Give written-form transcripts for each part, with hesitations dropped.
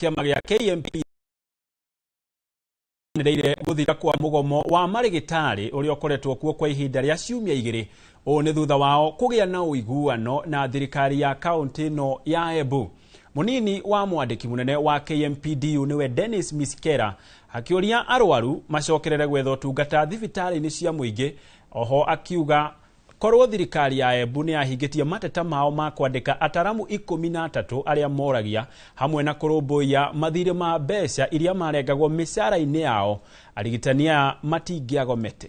Kĩama gĩa KMP nĩreire gũthira kwa mũgomo wa marĩgĩtarĩ ũrĩa ũkoretwo kuo kwa ihinda rĩa ciumia 2. Ũũ nĩ thutha wao kũgĩa na ũiguano na thirikari ya kaunti ĩno ya Embu. Mũnini wa mwandĩki mũnene wa KMPDU nĩwe Dennis Misikera akĩũria arwaru macokerere gwetha ũtungata thibitarĩ-inĩ cia mũingĩ. Oho akiuga korwo thirikari ya Embu nĩ yahingĩtie mateta mao ma kwandĩka ataramu 13 arĩa moragia hamwe na kũrũmbũiya mathirĩ ma mbeca iria marengagwo mĩcara-inĩ yao, arigitani aya matingĩagomete.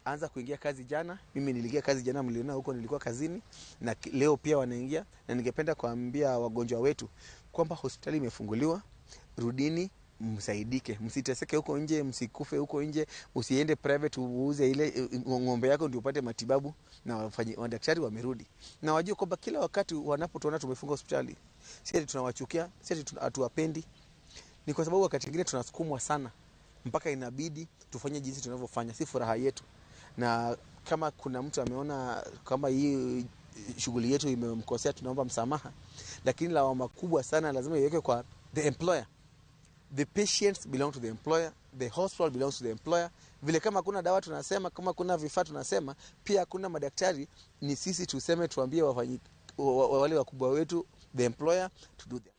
Anza kuingia kazi jana, mimi niliingia kazi jana, mliona huko nilikuwa kazini, na leo pia wanaingia, na ningependa kuambia wagonjwa wetu kwamba hospitali imefunguliwa, rudini msaidike, msiteseke huko nje, msikufe huko nje, usiende private uuze ile ng'ombe yako ndio upate matibabu. Na madaktari wamerudi, na wajue kwamba kila wakati wanapotuona tumefunga hospitali, si ati tunawachukia, si ati hatuwapendi, ni kwa sababu wakati mwingine tunasukumwa sana mpaka inabidi tufanye jinsi tunavyofanya, si furaha yetu. Na kama kuna mtu ameona kama hii shughuli yetu imemkosea, tunaomba msamaha, lakini lawama kubwa sana lazima iwekwe kwa the employer. The patients belong to the employer, the hospital belongs to the employer. Vile kama kuna dawa tunasema, kama kuna vifaa tunasema, pia kuna madaktari, ni sisi tuseme, tuambie wale wakubwa wetu, the employer, to do that.